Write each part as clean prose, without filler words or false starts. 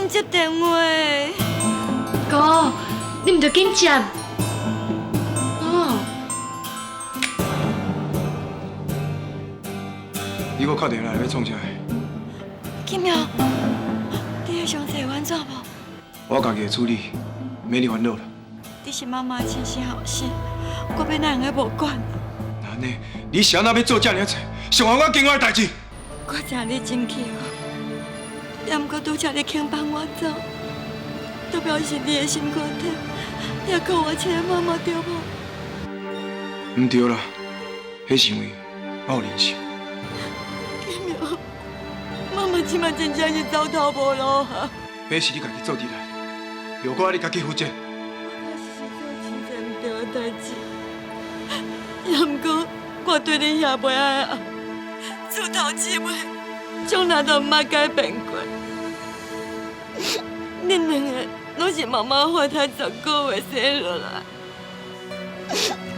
緊接電話。哥，你毋著緊接。哦。你閣敲電話來欲創啥？金耀，你的傷勢有按怎無？我家己會處理，免你煩惱啦。你是媽媽的親生後生，我欲哪會用無管？那按呢，你是按怎欲做遮爾濟，傷害我金華的代誌？我知你真氣我，也毋過拄才你肯放我走，就表示你的心肝體，也閣有我這個媽媽對無？毋對啦，彼是因為我有人性。金耀，媽媽這馬真正是走投無路啊！彼是你家己做出來的，後果你家己負責。我確實是做真濟毋對的代誌，也毋過我對你遐袂愛啊，自頭至尾，從來都毋捌改變過。恁兩個攏是媽媽懷胎十個月生落來，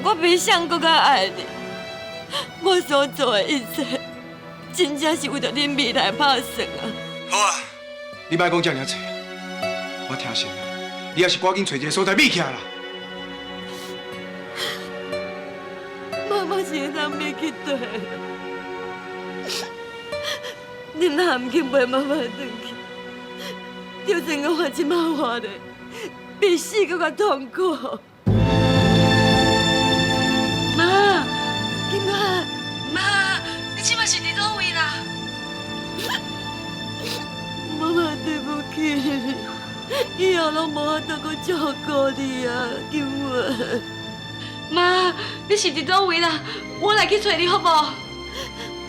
我比誰閣較愛你。我所做的一切，真正是為著恁未來拍算啊！好啊，你莫講遮爾濟，我聽信啦。你還是趕緊揣一个所在秘起來啦。媽媽是會當秘去佗？恁若毋肯陪媽媽轉去，就算我這馬活咧，比死閣較痛苦。媽，金華，媽，你這馬是佇佗位啦？媽媽對不起你，以後攏無法度閣照顧你啊，金華。媽，你是佇佗位啦？我來去揣你好無？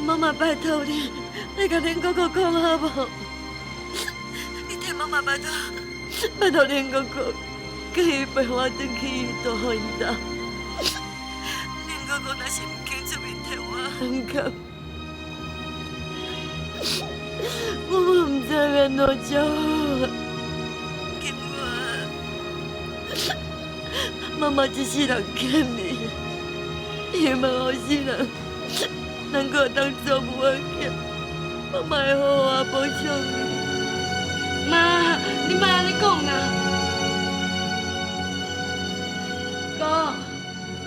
媽媽拜託你，你共恁哥哥講好無？你替媽媽拜託，拜託恁哥哥，叫伊陪我轉去大予𪜶兜。恁哥哥若是毋肯出面替我反抗，我嘛毋知欲按怎才好。金華，媽媽這世人欠你，希望後世人能夠當做母仔囝，媽媽會好好保重你。媽，你莫按呢講啦。哥，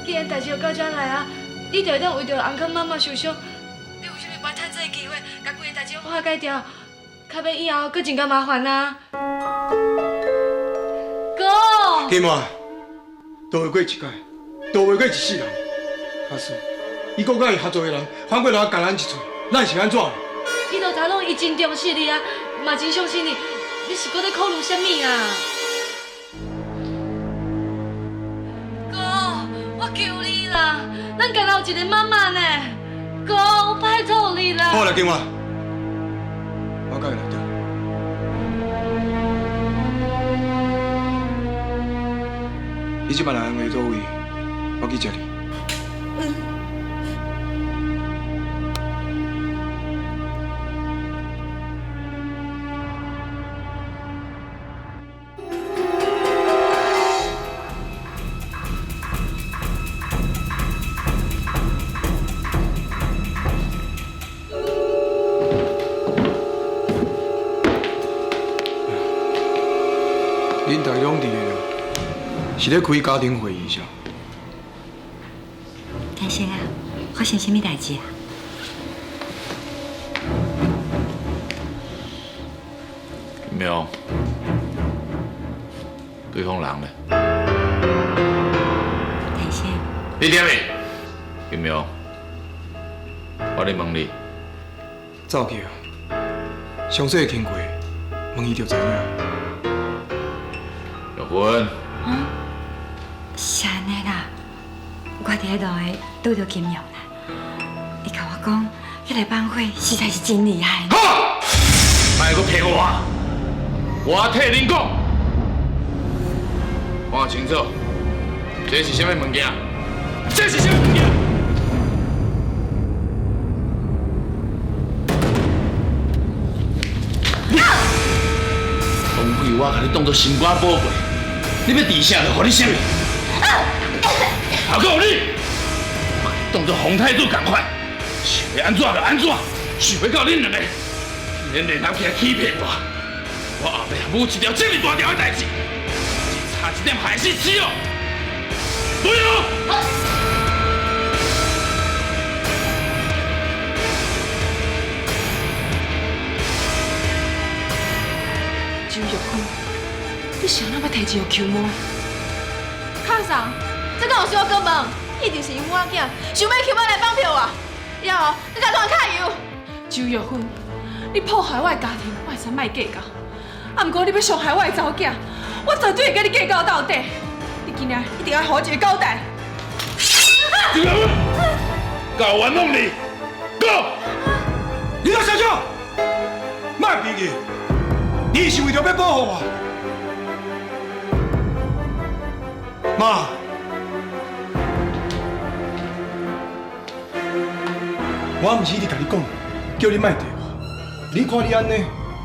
既然代誌就到遮來啊，你就會當為著紅崁媽媽受傷，你為啥物無愛趁這個機會，共規个代誌攏化解掉？較免以後閣增加麻煩啊！哥，金華，逃袂過一屆，逃袂過一世人。假使伊閣佮伊合作的人反過來共咱一喙，咱是按怎？伊就頭攏伊真重視你啊，嘛真相信你，你是閣咧考慮啥物啊？哥，我求你啦，咱敢若有一个媽媽呢。哥，我拜託你啦。好啦，金華，我共伊來鬥。你這擺人佇佗位，我去接你。恁大家攏佇个，是咧開家庭會議啥？先生啊，發生啥物代誌啊？金陽，對方人咧？先生，你點去？金陽，我咧問你。走去啊！詳細的經過，問伊就知影。玉芬。啊？是按呢啦，我佇彼路的拄著金陽啦，伊共我講，彼个放火實在是真厲害。好，莫閣騙我，我替恁講，看清楚，這是啥物物件？這是啥物物件？王妃，我共你當作心肝寶貝，你欲治啥就予你啥物。還閣有你，我共你當作皇太子仝款，想欲按怎就按怎，想欲到恁兩个，竟然聯合起來欺騙我，我后壁无一条這麼大條的代誌，只差一點害死死哦！不用。周玉芬，你是按怎欲提钱予邱母？卡桑，这敢有小哥问？一定是𪜶母仔囝想欲邱母来绑票我，了后你共乱揩油。周玉芬，你破坏我的家庭，我会使莫计较。啊，毋过你欲伤害我的查某囝，我绝对会佮你计较到底。你今仔一定爱予我一个交代。周玉芬，搞完弄你，Go！你来小姐，莫逼伊，你是为著欲保护我，妈。我毋是一直共你讲，叫你莫缀我。你看你按呢，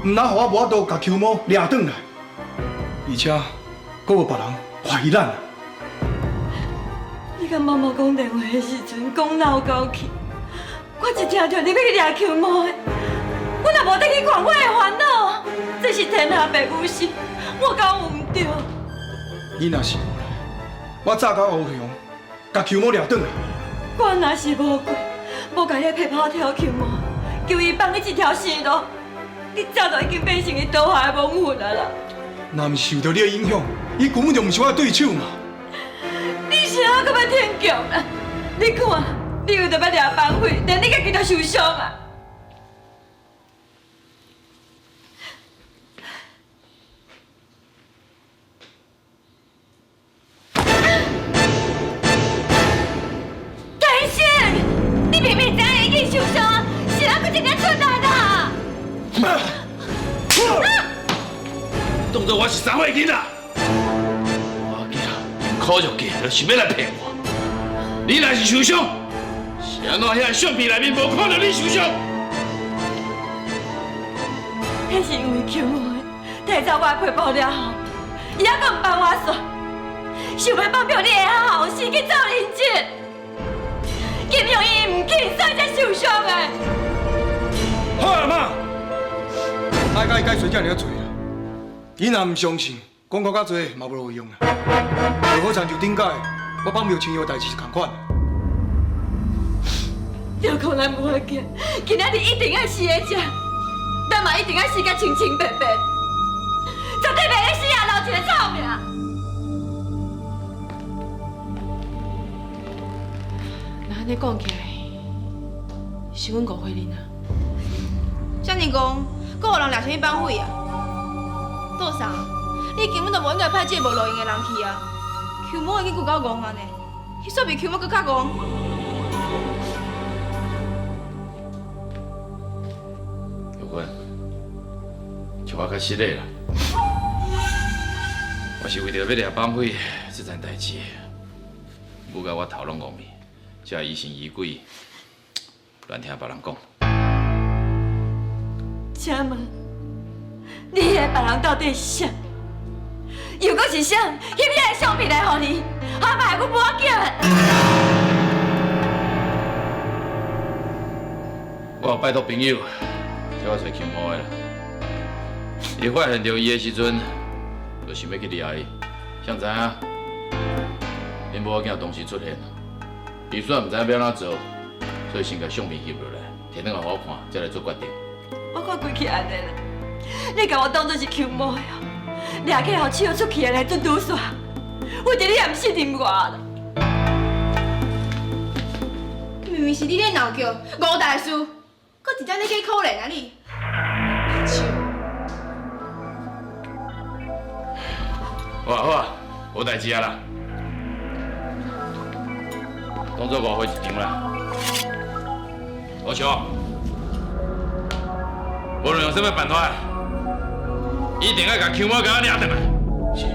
毋但予我无法度共邱某掠转来，而且阁有别人怀疑咱。你佮妈妈讲电话的时阵，讲闹够气，我一听著你欲去掠邱某的，我若无得去看，我会烦恼。这是天下父母心，我敢有毋对？你若是无来，我早甲乌雄共邱某掠转来。我若是无过，无共你皮包挑邱某，求伊放你一条生路，你早就已经变成伊刀下的亡魂啊啦！若毋是受著你的影响，伊根本就毋是我的对手嘛。你是按怎阁欲挺强啦？你看，你为著欲掠绑匪，连你家己都受伤啊！大生，你明明知影伊已经受伤，是按怎阁这尔出力啦？当作我是三岁囡仔，我囝用苦肉计，就是欲来骗我。你若是受伤，是按怎遐相片内面无看著你受伤？彼是因为邱某提走我的皮包了后，伊犹阁毋放我煞，想欲放票你的后生去做人质，金玉伊毋去，所以才受伤的。好啊，妈，莫共伊解释遮尔啊济啦。伊若毋相信，讲阁较济嘛无路用啦。就好亲像顶摆我放票清药代志是仝款。就讲咱母仔囝，今仔日一定爱死在遮，咱嘛一定爱死甲清清白白，绝对袂使死也留一个臭名。若按呢讲起来，是阮误会恁啊。遮尔戆，阁予人掠啥物绑匪啊？杜桑，你根本就无应该派这个无路用的人去啊！邱某已经够够戆啊呢，彼煞比邱某阁较戆。玉芬，像我较失礼啦，我是为著欲掠绑匪这件代志，舞甲我头拢戆去，才疑神疑鬼，乱听别人讲。请问，你彼个别人到底是啥？又阁是啥？翕遐个相片来予你，还害阮母仔囝？我有拜托朋友，叫我揣邱某的啦。伊发现著伊的时阵，就想欲去掠伊。谁知影，𪜶母仔囝同时出现，伊煞毋知影欲按怎做，所以先共相片翕落来，提转来予我看，才来做决定。我看规气按呢啦，你共我当作是邱某的哦，掠起来予笑出气的来做拄煞，为著你也毋信任我啦。明明是你咧闹叫，误大事，阁一直咧假可怜啊你！好啊好啊，无代志啊啦，当作误会一场啦。老小，无论用啥物办法，一定爱共邱某共我掠转来。是。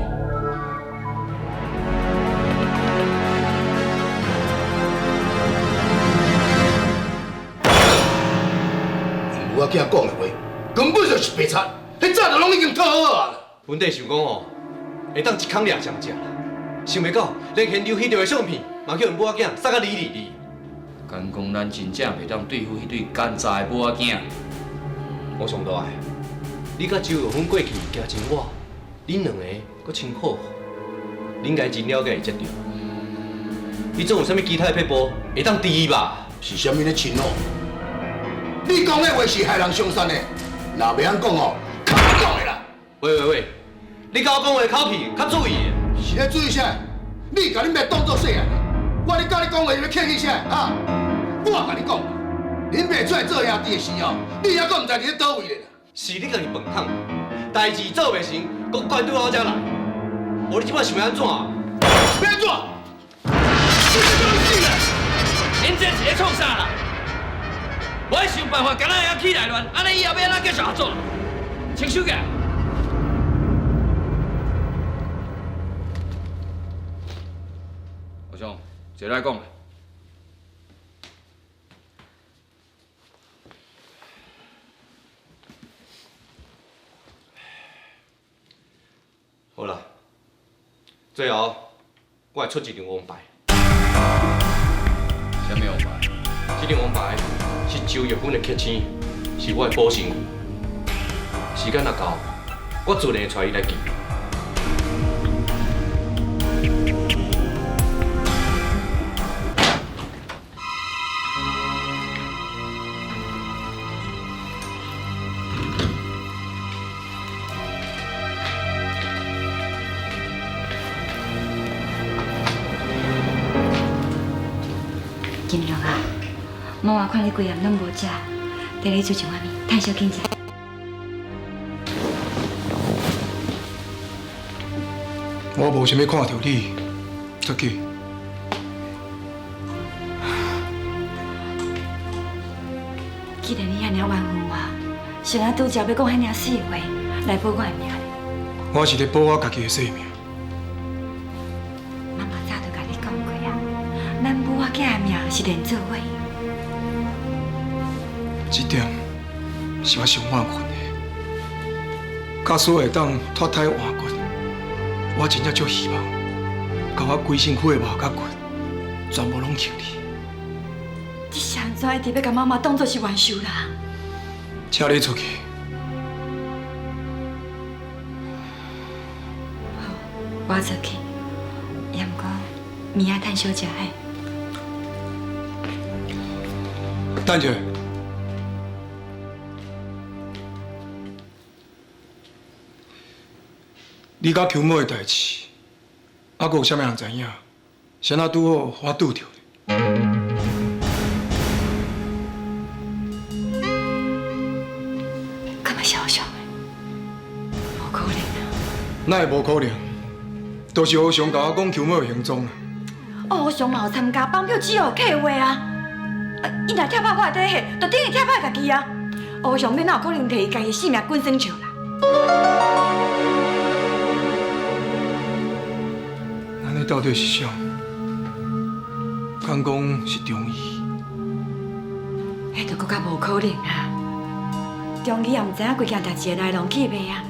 母仔囝讲的话，根本就是白贼，彼早就拢已经套好啊。阮弟想讲吼，会当一空掠上食啦，想袂到连现场翕著的相片，嘛叫𪜶母仔囝杀甲离离离。敢讲咱真正袂当对付彼对奸诈的母仔囝。无上大的，你佮周玉芬过去行真倚，恁两个阁真好，你应该真了解伊才对。你总有啥物其他的撇步会当治伊吧？是啥物咧亲哦？你讲的话是害人伤身的，若袂晓讲哦，较袂讲的啦。喂喂喂，你佮我讲话口气较注意。是咧注意啥？你共恁爸当做细汉的，我咧佮你讲话是欲客气啥？哈？我共你讲，恁爸出来做兄弟的时候，你犹阁毋知伫咧佗位咧啦。是你家己饭桶，代志做袂成，阁怪对我遮来。无你这摆想欲按怎？欲按怎？你这叫死啦！恁这是咧创啥啦？我爱想办法共咱阿起来乱，按呢以后欲按怎继续合作？请收起来。阿雄，坐来讲。好啦，最后我会出一张王牌。啥物王牌？这张王牌是周玉芬的克星，是我的保身符。时间若到，我自然会带伊来见。金玉啊，妈妈看你规暗拢无食，替你煮一碗面，趁小紧食。我无想欲看著你，出去。既然你遐尔怨恨我，是按怎拄才欲讲遐尔死话来保我的命？我是咧保我家己的性命。妈妈早就共你讲过啊，咱母仔囝的命是连做伙。这点是我上怨恨的。假使会当脱胎换骨，我真正足希望，共我规身躯的肉佮骨，全部拢还你。你是按怎一直欲共妈妈当作是冤仇啦？请你出去。好，我出去。也毋过，面仔趁小食嘿。等一下。你佮邱某的代志，犹阁有啥物人知影？是按怎拄好予我拄著的？敢嘛是乌相的？无可能啊！哪会无可能？都是乌相共我讲邱某的行踪啊！乌相嘛有参加绑票只有计划啊！啊，伊若拆破我的底线，就等于拆破家己啊！乌相欲哪有可能提伊家己的性命滚耍笑啦？按呢到底是啥？敢讲是中医？彼就阁较无可能啊！中医也毋知影规件代志的来龙去脉啊，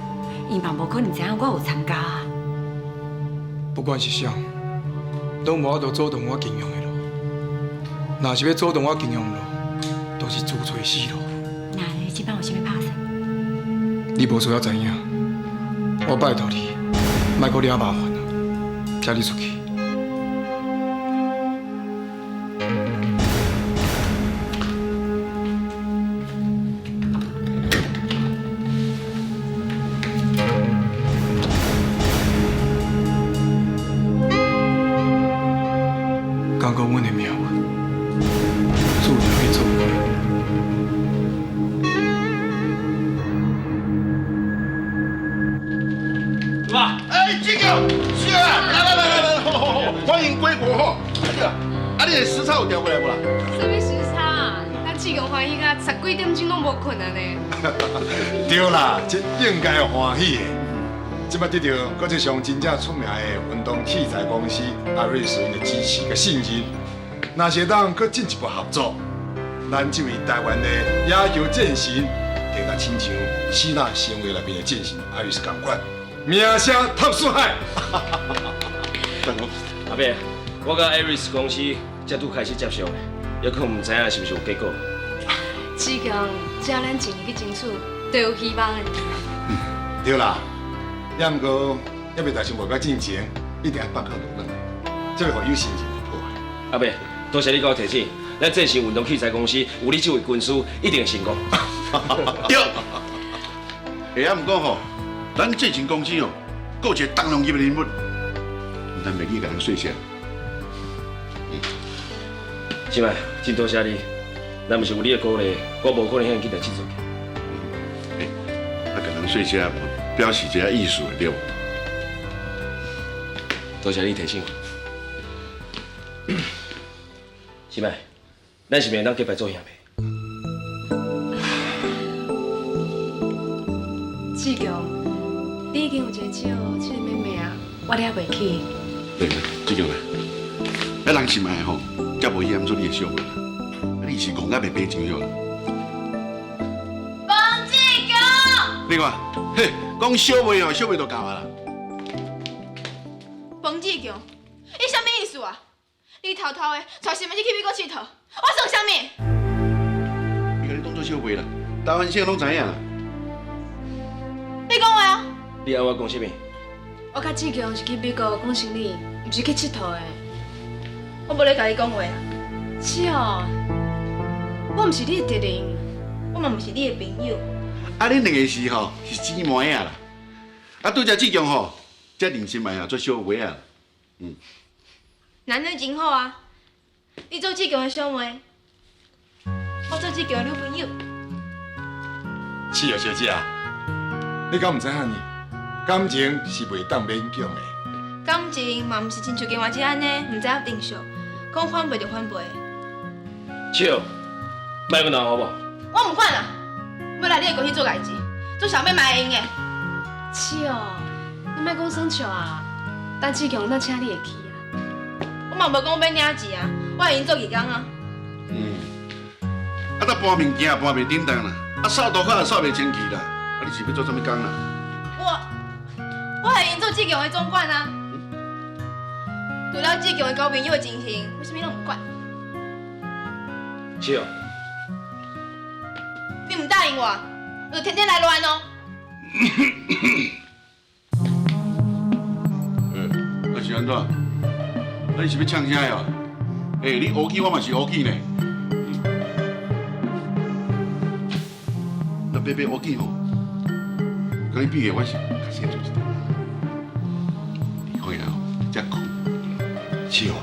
伊嘛无可能知影我有参加啊。不管是啥，拢无法度阻挡我经营的路。若是欲阻挡我经营路，就是自找死路。那你这摆有啥物拍算？你无需要知影，我拜托你，莫阁惹麻烦啊！请你出去。感觉阮的命运注定欲做伙。爸，哎，这个是啊，来来来来来，好好好，欢迎归国吼。啊对啊，啊你的时差有调过来无啦？啥物时差啊？咱志强欢喜到十几点钟拢无睏啊呢。对啦，这应该欢喜的。这摆得到国际上真正出名的运动器材公司阿瑞斯𪜶的支持佮信任，若是会当阁进一步合作，咱这位台湾的野球战神，就若亲像希腊神话内面的战神阿瑞斯仝款，名声透四海。阿伯，我佮艾瑞斯公司才拄开始接触的，犹阁毋知影是毋是有结果。志强，只要咱尽力去争取，就有希望的。对啦，也毋过犹未达成目标进前，一定爱放较落转来，才袂予有心情来破坏。阿伯，多谢你佮我提醒，咱这是运动器材公司，有你这位军师，一定会成功。对。会啊，毋过吼，咱这间公司哦，阁有一个重量级的人物，咱袂去共人说声。是麦，真多谢你，若毋是有你的鼓励，我无可能遐紧就振作起。欸，啊，共人说声，表示一下意思对无？多谢你提醒。是麦，咱是毋是会当结拜做兄弟？志强，你已经有一个笑，这个妹妹啊，我掠袂起。对，志强啊，啊人心爱吼，才无嫌做你的小妹啦。啊，你是戆甲袂白上了。冯志强，你看，嘿，讲小妹哦，小妹就到啊啦。冯志强，你啥物意思啊？你偷偷的带新闻去美国𨑨迌，我算啥物？伊共你当做小妹啦，台湾省拢知影啦。你讲话啊！你爱我讲啥物？我佮志强是去美国讲生理，毋是去𨑨迌的。我无咧共你讲话啊！是哦，我毋是你的敌人，我嘛毋是你的朋友。啊，恁两个是吼是姊妹仔啦。啊，拄才志强吼，才认心爱啊做小妹仔。嗯。男女真好啊！你做志强的小妹，我做志强的女朋友。是啊，小姐，你敢毋知影呢？感情是袂当勉强的。感情嘛，毋是亲像金华姐按呢，毋知影珍惜，讲反背就反背。笑，莫阁闹好无？我毋管啦，欲来你的公司做代志，做小妹嘛会用的。是哦，你莫讲耍笑啊！等志强，咱请你会去啊。我嘛无讲欲领钱啊，我会用做义工啊。嗯，啊，搭搬物件搬袂振动啦，啊，扫涂跤也扫袂清气啦，啊，你是欲做啥物工啦？我会用做志强的总管啊。除了志强的交朋友的情形，我啥物拢毋管。是哦。你毋答应我，我就天天来乱哦。啊是按怎？啊你是欲呛啥哟？欸，你乌鸡我嘛是乌鸡呢。那买买乌鸡吼，佮你比的我是较细做一点。你看哦，遮苦。是哦，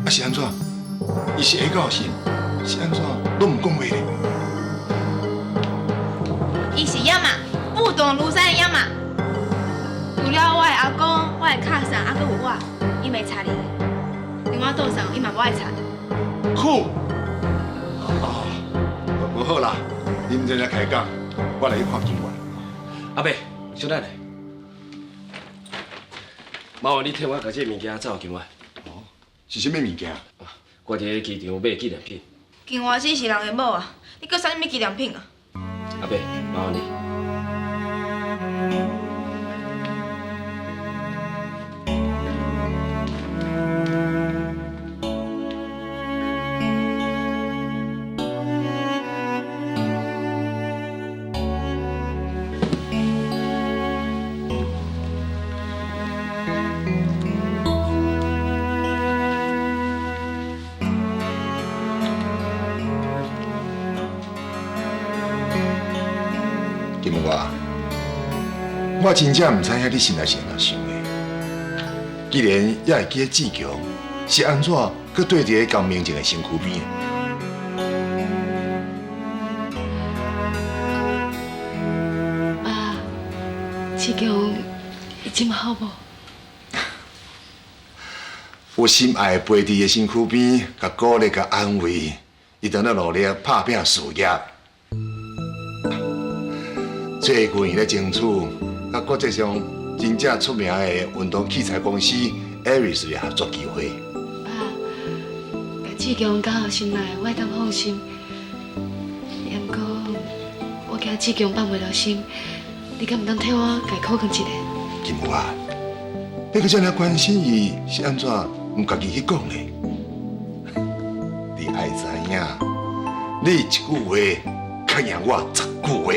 啊是按怎？伊是下到心，是按怎？拢毋讲话咧。伊是野马，不动如山的野马。除了我的阿公、我的卡桑，还阁有我，伊袂插你。另外桌上，伊嘛无爱插。苦。哦，无好啦，恁这咧开讲，我来去看金源。阿伯，小等下，麻烦你替我共这个物件走予金源。哦，是啥物物件？我伫咧机场买纪念品。金华姊是人的某啊，你阁送啥物纪念品啊？阿伯，麻烦你。金木啊，我真正毋知影你心内是按怎想的。既然犹会记得志强是按怎阁缀伫咧江明静的身躯边的。爸，志强，伊这马好无？有心爱陪伫伊身躯边，共鼓励、共安慰，伊当咧努力拍拼事业。最近伊咧争取，佮国际上真正出名的运动器材公司艾瑞斯的合作机会。爸，共志强交予心内，我会当放心。不过，我惊志强放袂落心，你敢毋当替我共伊苦劝一下？金母啊，你阁遮尔关心伊，是按怎毋家己去讲呢？你爱知影，你一句话，较赢我十句话。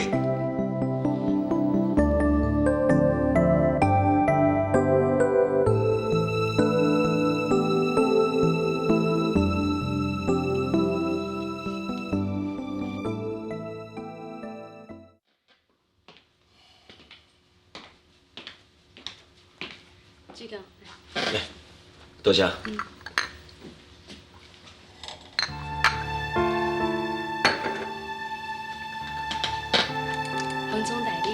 多谢。黄总代理，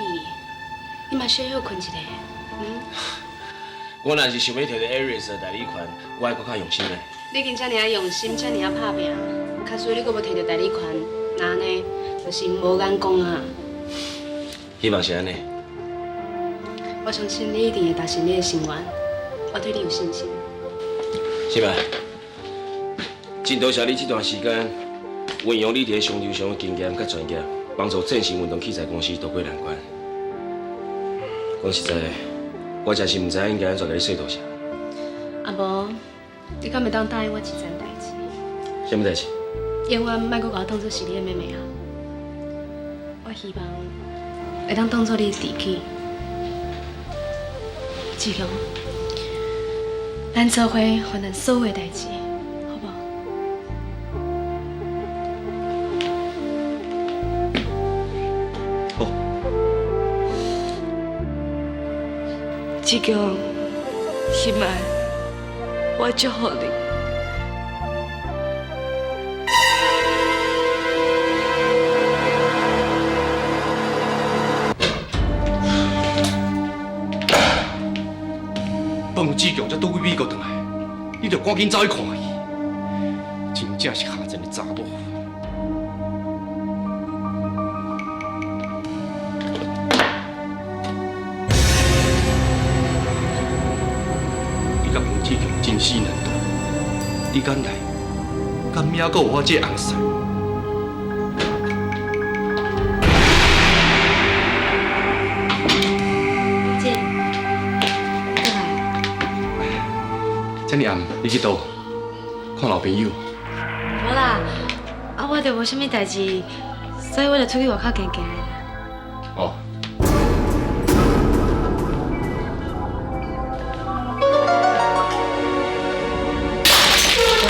你嘛小休睏一下，嗯？我若是想欲摕著 Aries 的代理权，我爱阁较用心的。你已经遮尔仔用心，遮尔仔拍拚，假使你阁无摕著代理权，那按呢，就是无眼光啊！希望是按呢。我相信你一定会达成你的心愿，我对你有信心。是吧？真多谢你这段时间运用你伫咧商场上的经验佮专业，帮助振兴运动器材公司渡过难关。讲实在的，我真是毋知影应该按怎共你说多谢。啊无，你敢会当答应我一件代志？啥物代志？永远莫阁共我当做是你的妹妹啊！我希望会当当做你的知己。志强，咱做伙还咱所有的代志，好无？好。志强，心爱，我祝福你。彭志强才拄去美国转来，你就赶紧走去看伊，真正是下贱的查某。你佮彭志强真死难断，你敢来？敢还阁有我这个翁婿？姐，转来。这么暗，你去佗？看老朋友。无啦，啊，我就无啥物代志，所以我就出去外口行行。哦。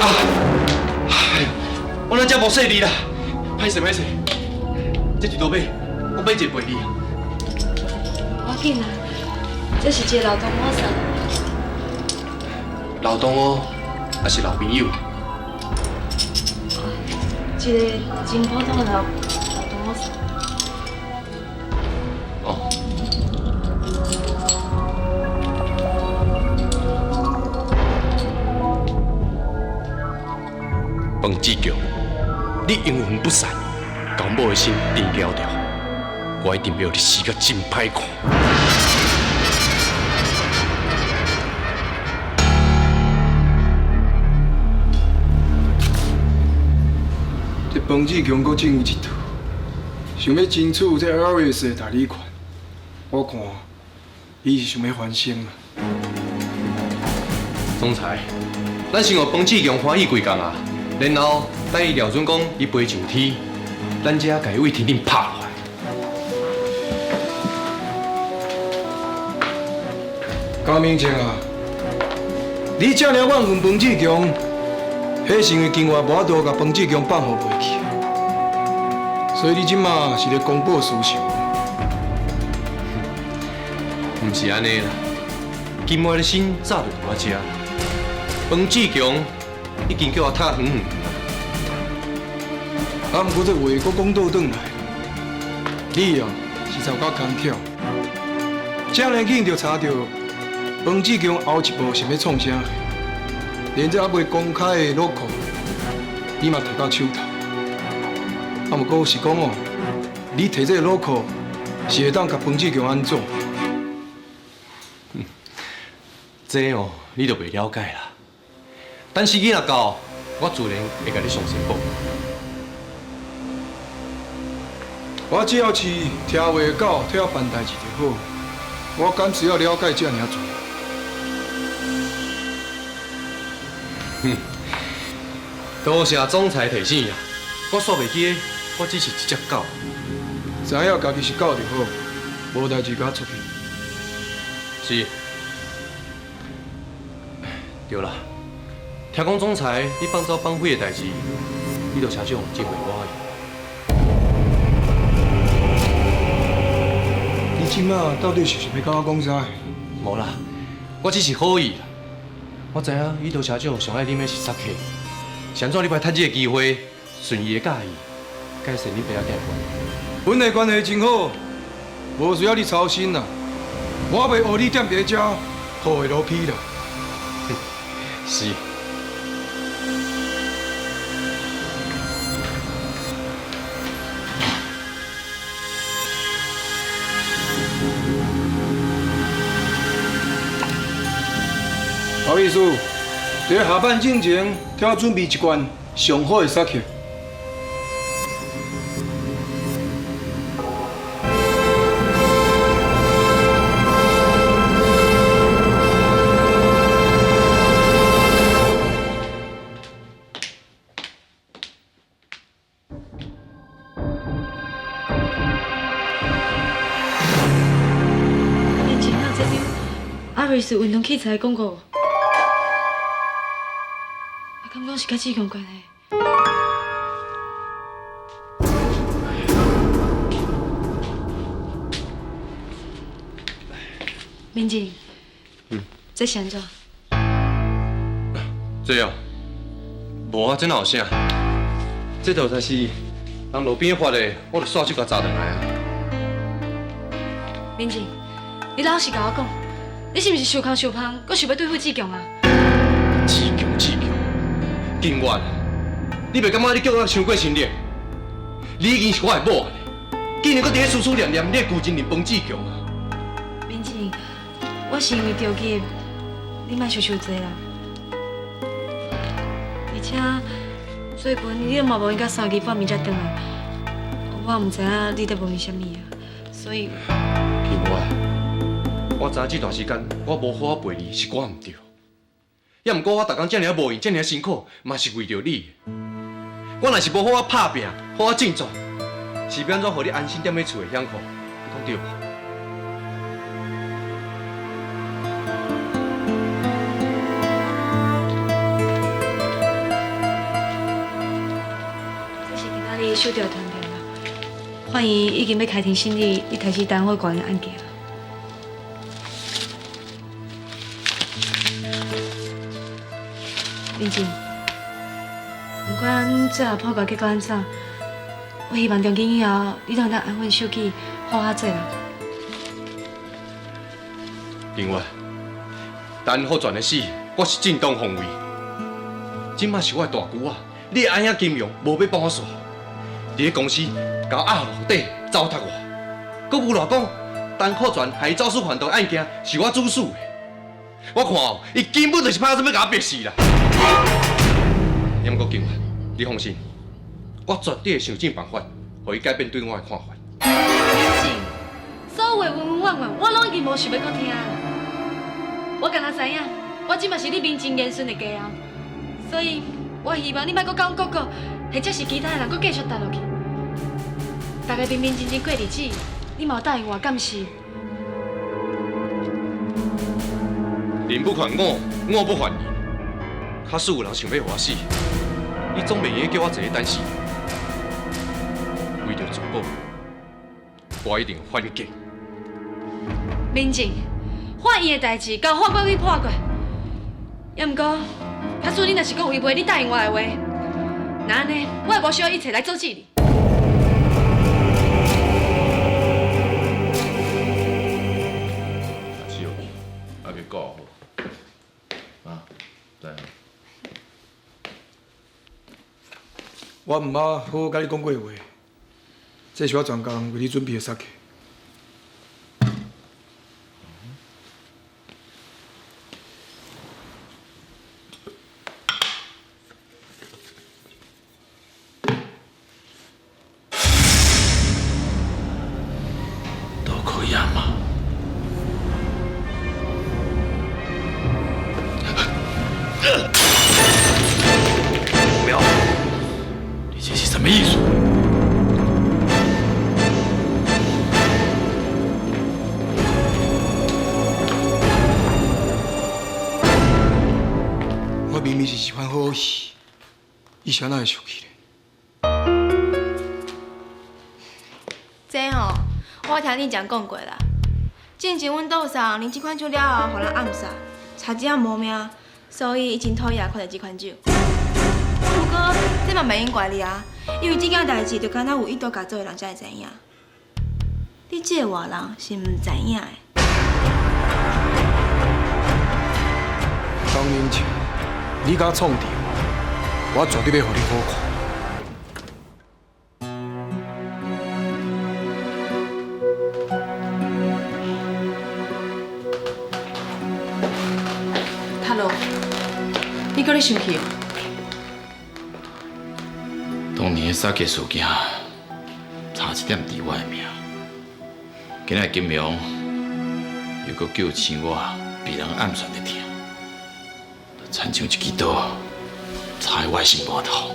啊！哎呦，我哪遮无细腻啦，歹势歹势，这一路买，我买一个陪你。无要紧啦，这是一个老同学送的。老同学，还是老朋友？一个真普通的老同学送。哦。彭志强，你阴魂不散，共某的心颠掉掉，我一定欲予你死甲真歹看。这彭志强阁整伊一套，想欲争取这 Aries 的代理权，我看伊是想欲翻身啊。总裁，咱先予彭志强欢喜几工啊，然后等伊廖准讲伊飞上天，咱才共伊对天顶拍落来。江明正啊，你这尔怨恨彭志强，彼是因为金华无法度共彭志强放予袂去，所以你这马是咧公报私仇。毋是按呢啦，金华的心早就伫我遮，彭志强已经叫我踢远远。啊，毋过这话阁讲倒转来，你啊实在有够工巧，这尔紧就查著彭志强后一步是欲创啥，连这犹未公开的 logo，你嘛提到手头。啊，毋过是讲哦，你提这个 logo 是会当共彭志强按怎？这哦，你就袂了解啦。等时机若到，我自然会共你详细报。我只要是听话的狗替我办代志就好，我敢需要了解这尔济？哼，多谢总裁提醒啊！我煞袂记得，我只是一只狗。知影家己是狗就好，无代志共我出去。是。对啦，听讲总裁你放走绑匪的代志，你著车长真袂满意。你这马到底是想欲共我讲啥？无啦，我只是好意啦。我知影伊杜社长上爱啉的是萨克，是按怎你袂趁这个机会顺伊的佮意，改善恁爸仔囝的关系？阮的关系真好，无需要你操心啦。我袂学你踮伫遮吐话落皮啦。是。老秘书，伫下班进前，替我准备一罐上好的萨克。面前有这张阿瑞斯运动器材的广告，啊，敢讲是佮志强关系？明静，这是按怎？这哦，无啊，这哪有啥？这就才是人路边发的，我就刷手共砸转来啊。明静，你老实共我讲，你是毋是受空受胖，阁想欲对付志强啊？志强，志强，金月，你袂感觉你叫我伤过亲热？你已经是我的某啊，竟然阁伫咧思思念念你的旧情人彭志强啊！明静，我是因为着急，你莫想伤济啦。而且最近你嘛无闲到三更半暝才转来，我也毋知影你伫问伊啥物啊，所以。金月，我知影这段时间我无好好陪你是我毋对，也毋过我逐工遮尔无闲，遮尔辛苦，嘛是为著你。我若是无好好拍拚，好好振作，是欲按怎予你安心踮咧厝的享福？你讲对无？这是今仔日收到的传票啦，法院已经欲开庭审理你提起单我个人案件。明静，不管最后判决结果按怎，我希望从今以后你拢会当安分守己，好好做人。另外，陈福全的死，我是正当防卫。这马是我的大舅仔，你的阿兄金荣无欲帮我煞，伫咧公司共我压落底，糟蹋我，阁无赖讲陈福全害伊走私贩毒案件是我主使的。我看哦，伊根本就是拍算欲共我逼死啦。也毋过金月，你放心，我绝对会想尽办法，予伊改变对我的看法。明静，所有的恩恩怨怨，我拢已经无想欲阁听啦。我敢若知影，我这马是你名正言顺的家后，所以我希望你莫阁讲哥哥，或者是其他的人阁继续待落去。大家平平静静过日子，你嘛有答应我，敢是？人不还我，我不还人。假使有人想欲予我死，你总袂用叫我坐咧等死。为著自保，我一定反击。明静，法院的代志交法官去判决。也毋过，假使你若是阁违背你答应我的话，那按呢，我会无需要一切来阻止你。只有你，还袂顾好。啊，来。我毋捌好好佮你讲过话，这是我专工为你准备的萨克。都可以嘛？苗，你这是什么意思？我明明是喜欢好戏，伊是按怎会生气咧？这吼，我听你讲讲过啦。进前阮杜桑啉这款酒了后，予人暗杀，差一仔无命。所以伊真討厭看著這款酒。不過這嘛袂用怪你啊，因為這件代誌就敢若有一刀共做的人才會知影。你這個外人是毋知影的。江明晴，你敢創治我，我絕對欲予你好看。塔羅，你閣咧生氣哦？當年的殺雞事件，差一點治我的命。今仔金陽又閣叫醒我，被人暗算的疼，親像一支刀插喺我的心肝頭。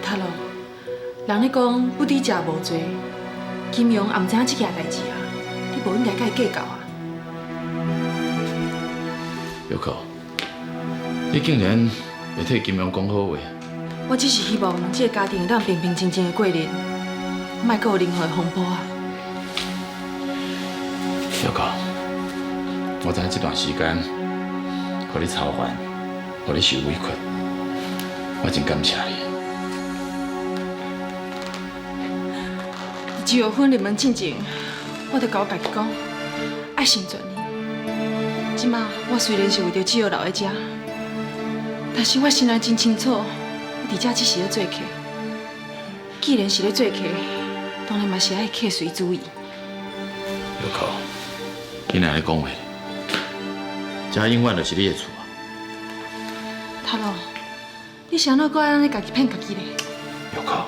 塔羅，人咧講不知者無罪，金陽也毋知影這件代誌啊，你無應該佮伊計較啊。玉可，你竟然會替金陽講好話？我只是希望這个家庭會當平平靜靜的過日，莫閣有任何的風波啊。玉可，我知影這段時間，予你操煩，予你受委屈，我真感謝你。周玉芬入門進前，我就共我家己講，愛成全伊。這馬我雖然是為著志豪留佇遮，但是我心內真清楚，我佇遮只是咧做客。既然是咧做客，當然嘛是愛客隨主意。玉可，你哪咧講話？遮永遠就是你的厝啊！塔羅，你是按怎閣愛按呢家己騙家己咧？玉可，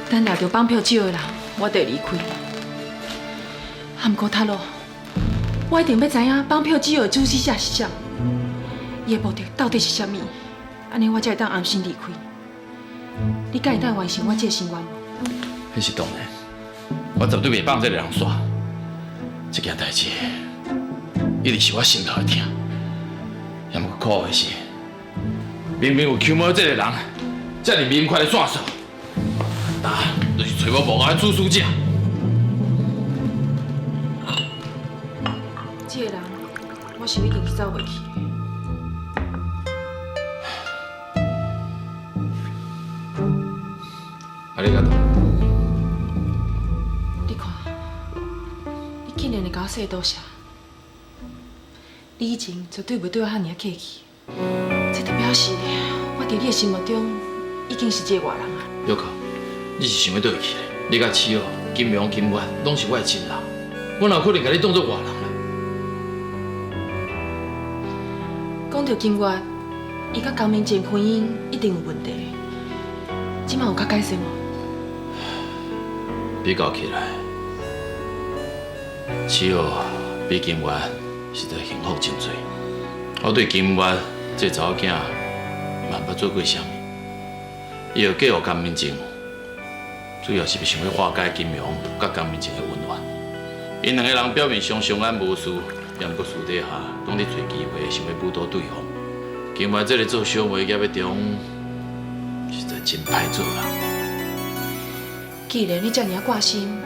等掠著綁票酒的人，我就會離開。啊，毋過塔羅，我一定欲知影綁票酒的主使者是啥，伊的目的到底是啥物，按呢我才會當安心離開。你敢會當完成我這个心願無？彼是當然，我絕對袂放這个人煞。這件代誌一直是我心頭的疼。也毋過可惡的是，明明有邱某這个人，遮爾明確的線索，但就是揣無幕後的主使者。這个人，我是一定是走袂去的。啊，你敢讲？你看，你竟然會共我說多謝。你以前絕對袂對我遐爾客氣，這就表示我佇你的心目中已經是一个外人啊。玉可，你是想欲佗位去咧？你佮七號、金陽、金月攏是我的親人，我哪有可能共你當做外人啦？講著金月，伊佮江明靜婚姻一定有問題，這馬有較改善無？比較起來，七號比金月實在幸福真濟。我對金月這查某囝嘛毋捌做過啥物，伊會嫁予江明靜，主要是想欲化解金陽佮江明靜的恩怨。𪜶兩个人表面上相安無事，也毋過私底下攏咧揣機會，想欲武鬥對方。金月這个做小妹業的中，實在真歹做人。既然你遮爾掛心，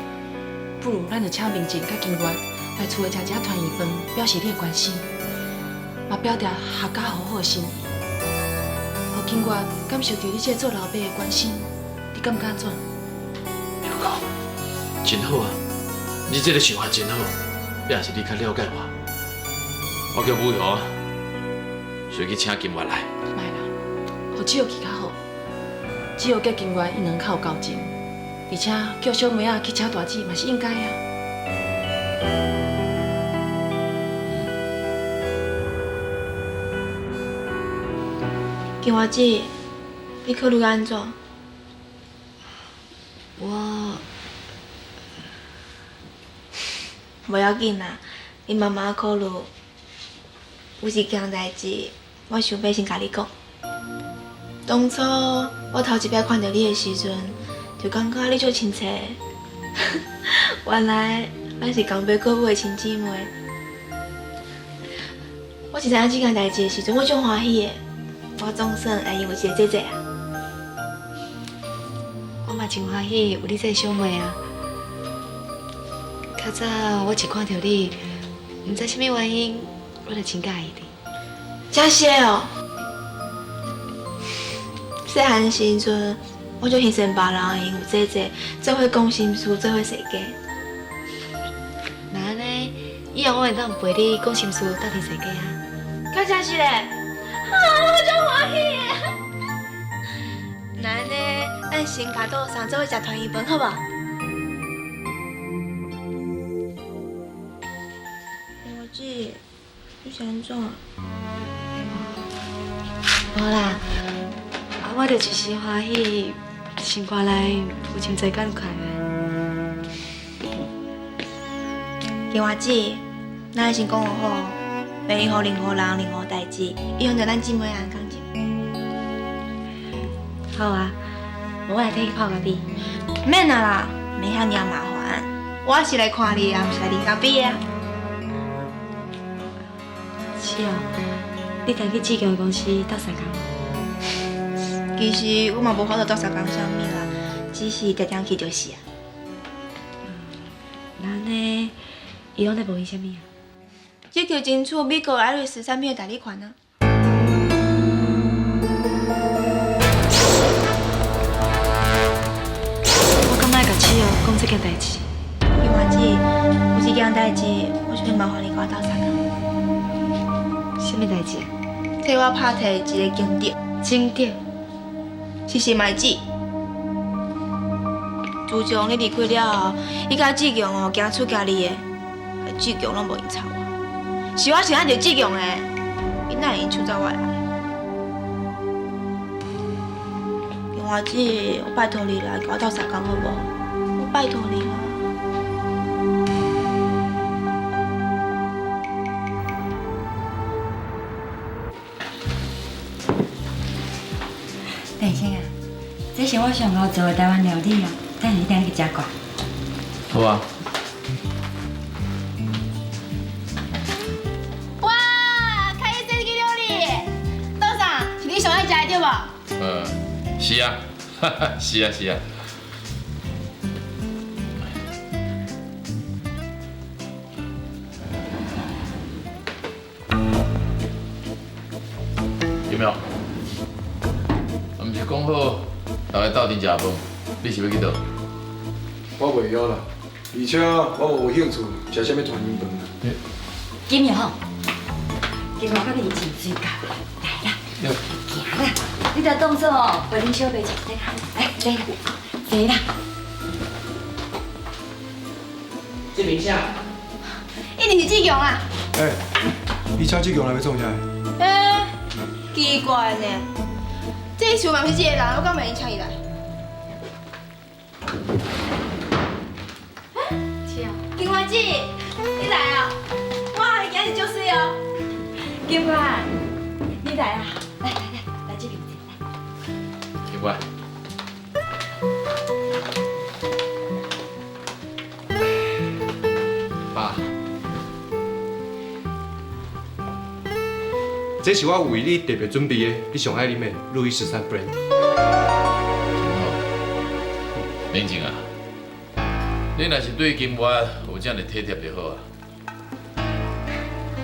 不如咱就請明靜佮金月來厝內食一下團圓飯，表示你的關心，嘛表達合家和好的心意，予金月感受著你這个做老爸的關心，你感覺按怎？玉可，真好啊！你這个想法真好，也是你較了解我。我叫武雄，隨去請金月來。莫啦，予志豪去較好。志豪佮金月𪜶兩個較有交情，而且叫小妹仔去請大姊嘛是應該啊。金花姊，你考慮按怎？我無要緊啦，你慢慢考慮。有一件代誌，我想欲先共你講。當初我頭一擺看著你的時陣，就感覺你足親切。原來咱是共爸顧母的親姊妹。我一知影這件代誌的時陣，我足歡喜的。我總算會用有一個姐姐啊！我嘛真歡喜有你這个小妹啊！較早我一看著你，毋知啥物原因，我就真佮意你。真实哦。细汉时阵，我就欣赏别人因有姐姐做伙讲心事，做伙踅街。那按呢，以后我会当陪你讲心事，斗阵踅街啊。敢真实嘞？啊，我足欢喜的。那按呢，咱先共倒送做伙食团圆饭，好无？我姊，你是按怎？无啦，啊，我就一时欢喜，心肝内有真济感慨。金华姊，咱先讲好，袂用予任何人、任何代志影响著咱姊妹仔的感情。好啊，我来替你泡咖啡。免啊啦，免遐尔麻烦。我是来看你啊，毋是来啉咖啡啊。是哦，你踮去志强公司斗相共？其实我嘛无法度斗相共啥物啦，只是常常去就是啊。那按呢，伊拢咧无伊啥物啊？这叫争取美国艾瑞斯产品的代理权啊。我敢爱共志哦讲这件代志。金华姊，有一件代志，我想欲麻烦你共我斗相共。啥物代志啊？替我拍提一个警长。警长？是新麦姊。自从你离开了后，伊佮志强哦，行出行入的，志强拢无闲插我。是我先爱著志强的，伊哪会用抢走我的爱？金华姊，我拜托你啦，共我斗相共好无？我拜托你啦。邓先啊，这是我上午做的台湾料理哦，等下你等去食过。好啊。哇，开这个料理，董事长是你上爱食的对无？嗯，是啊，是啊，是啊。有没有？毋是讲好，大家斗阵食饭，你是欲去佗？我袂晓啦，而且我无兴趣食啥物团圆饭啦。金勇，金我佮你真水交，来啦，行啦，你就当做哦，陪恁小妹食这啦，来，坐啦，坐啦。这名啥？一定是志强啊！欸，你请志强来欲创啥？欸，奇怪呢，这想嘛毋是这个人，我敢袂用请伊来？是啊，金花姊，你来啊！哇，今日足媠哦。金花，你来啊！来来来，来这边坐。金花。爸，这是我为你特别准备的，你上爱啉的路易13 Brand。真好，明静啊，你若是对金月有这呢体贴就好啊。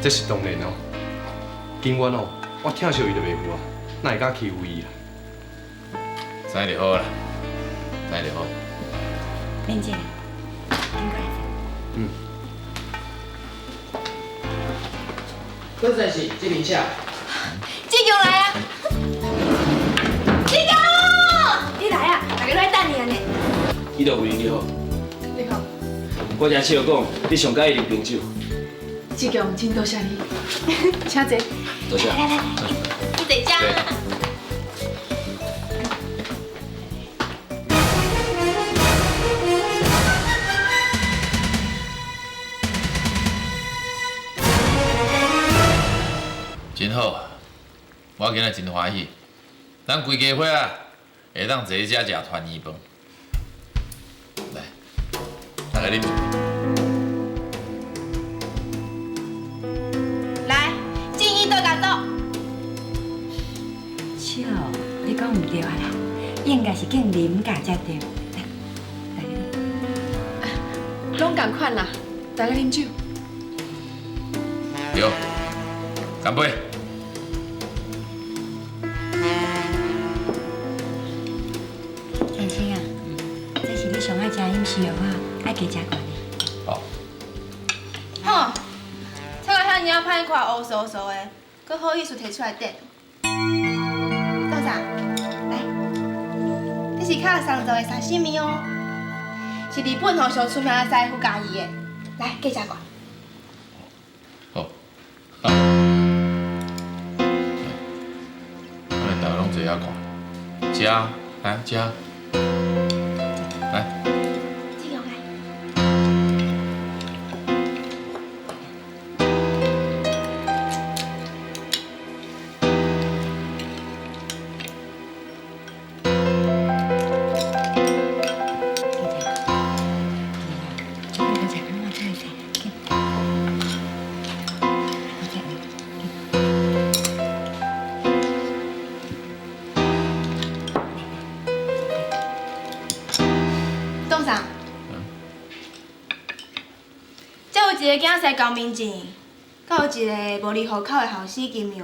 这是当然哦，金月哦，我疼惜伊就袂赴啊，哪会敢欺负伊啊？知就好啦，知就好。明静，金过来坐。嗯。郭先生，这边请。志强来啊！志强，你来啊！大家拢在等你啊呢。伊就为你好。你好。我听七哥讲，你上佮意啉冰酒。志强，真多谢你，请坐。多谢。来来来，你坐遮。真好，我今日真欢喜，咱规家伙仔会当坐伫遮食团圆饭。来，大家啉一杯。来，敬一多加多。笑，你讲毋对啊啦，应该是敬林家才对。来，来。拢仝款啦，大家啉酒。对，乾杯！先生啊，這是你上愛食飲食的話，愛加食懸的。好。吼，這個遐爾歹看，烏嗖嗖的，閣好意思提出來頂。董事，來，這是較上做的沙西米哦，是日本吼上出名的師傅教伊的。來，加食寡。好。啊。我哋大家攏坐遐看，食，來食，來。這個來。董事，這有一個囝婿高明正，閣有一個無離戶口的後生金陽，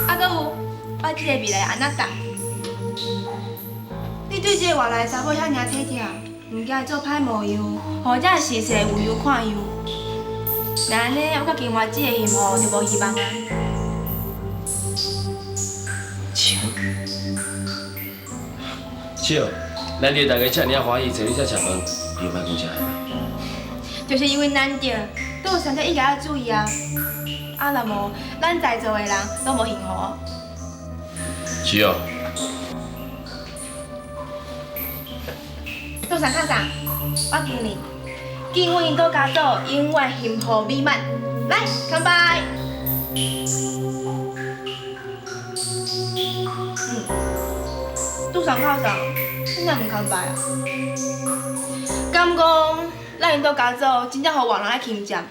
啊，閣有我這個未來阿娜達。你對這個外來查某遐爾體貼，毋驚伊做歹模樣，予這時勢有樣看樣。若按呢，我佮金華姊的幸福就無希望啊。笑，難得大家遮爾仔歡喜，坐你遮食飯，你就莫講啥。就是因為難得，董事才應該要注意啊！啊，若無，咱在座的人攏無幸福。是哦。董事長啥？我敬你，敬阮𪜶島家族永遠幸福美滿。來，乾杯！嗯，董事長啥？你哪毋乾杯啊？敢講咱𪜶島家族真正予外人來侵佔？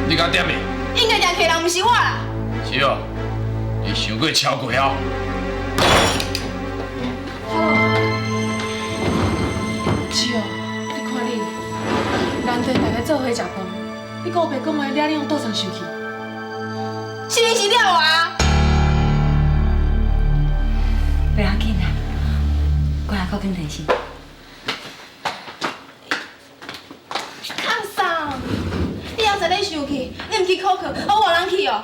你敢點伊？應該掠起人，毋是我啦。是哦，你傷過超過哦。是哦，你看你，難得大家做伙食飯，你閣烏白講話，惹你予杜桑生氣。是你是掠我啊！不要緊啦，我來閣跟電視。康桑，你猶在咧生氣？你毋去考課，予外人去哦。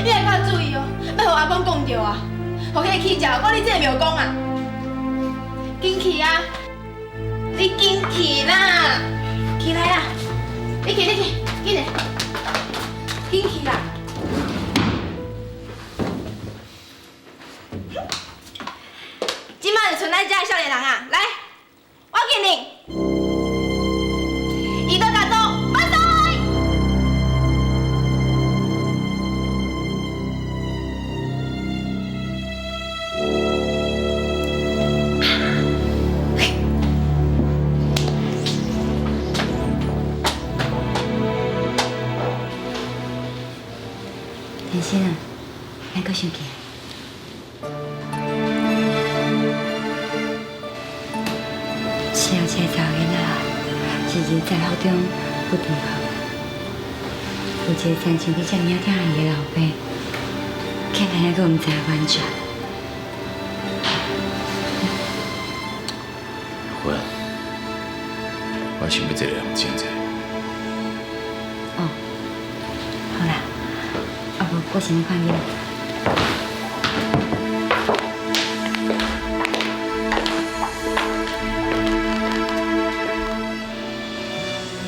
你愛較注意哦，莫予阿公講著啊，予彼個氣食，我你這個廟公啊！緊去啊！你緊去啦！起來啦！你去，你去，緊來，緊去啦！這擺就剩咱這少年人啊，來，我敬你，伊都家族萬歲！先生啊，莫閣生氣。是有一個查某囡仔，是人在福中不知福。有一個親像你這爾疼伊的老爸，竟然還閣毋知完全。芬，我想欲坐來冷靜一下。哦，好啦，啊無，我先去看囡仔。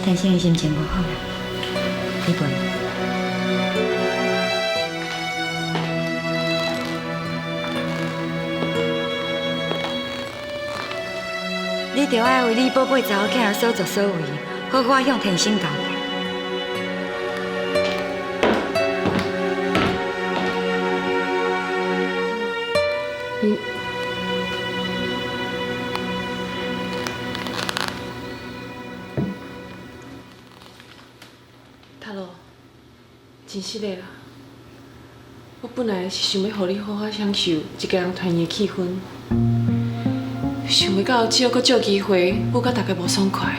但是伊心情無好啦，你陪。你著愛為你寶貝查某囝所作所為，好好向天生交代。你。塔羅，真失禮啦！我本來是想欲予你好好享受一家人團圓的氣氛，想袂到只好閣借機會，舞甲大家無爽快。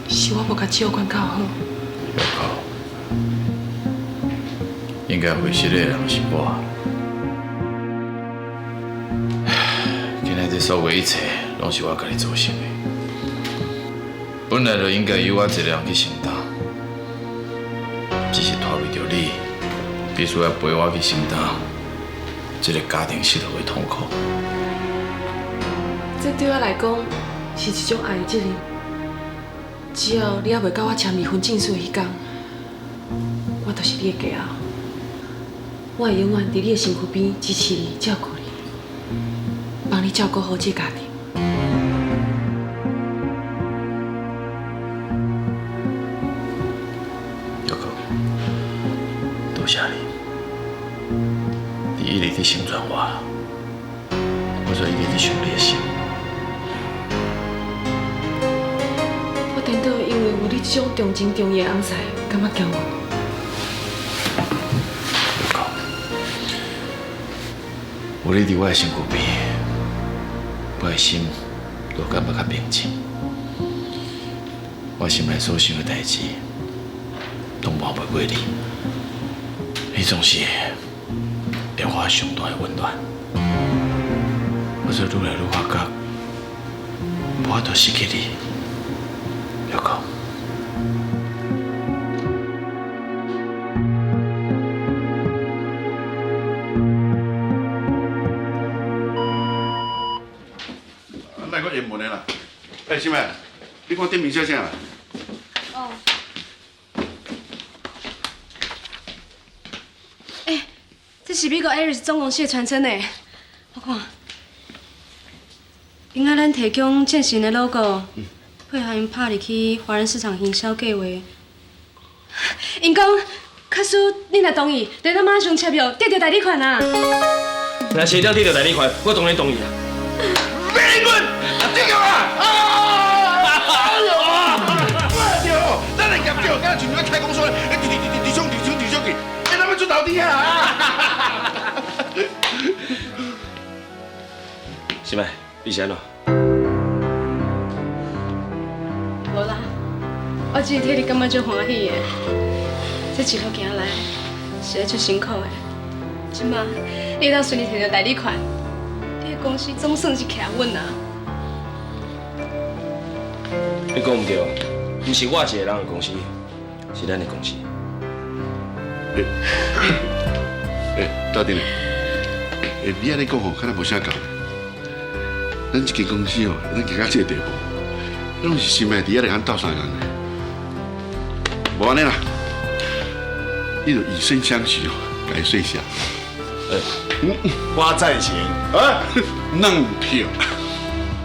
是我無共志豪管教好。應該會失禮的人是我。今日這所有一切，攏是我家己造成的。本來就應該由我一個人去承擔，只是拖累著你，必須要陪我去承擔這個家庭失和的痛苦。這對我來講是一種愛的責任。只要你猶未到我簽離婚證書的彼天，我就是你的家后。我會永遠佇你的身軀邊支持你、照顧你，幫你照顧好這個家庭。玉哥，多謝你，你一直佇成全我，我就一直佇想你的心。我顛倒因為有你這種重情重義的翁婿，感覺驕傲。有你佇我的身軀邊，我的心都感覺較平靜。我心內所想的代誌，攏瞞袂過你。你總是會予我上大的溫暖。我就愈來愈發覺，無法度失去你，玉哥。欸，小妹，你看頂面寫啥啦？哦。欸，這是美國 Aris 總公司的傳真呢，我看。𪜶愛咱提供正式的 logo，配合𪜶拍入去華人市場行銷計劃。𪜶講，假使恁若同意，就當馬上簽約，得著代理權啊！若是會當得著代理權，我當然同意啦。美軍，這個啊！哎呦！對哦，咱來業績，敢若像咧開公司，欸，直直直直衝直衝直衝去，欸，咱欲出頭天啊！是咪？你是按怎？無啦，我只是替你感覺足歡喜的。這一路行來，實在足辛苦的。這馬你會當順利提著代理權，你的公司總算是徛穩啊！你講毋對，毋是我一個人的公司，是咱的公司。欸，大丁，欸，你按呢講吼，敢若無啥仝。咱這間公司哦，咱行到這個地步，攏是心愛佇遐來共鬥相共的。無按呢啦，你就以身相許哦，共伊說聲。欸，我贊成。啊，兩票。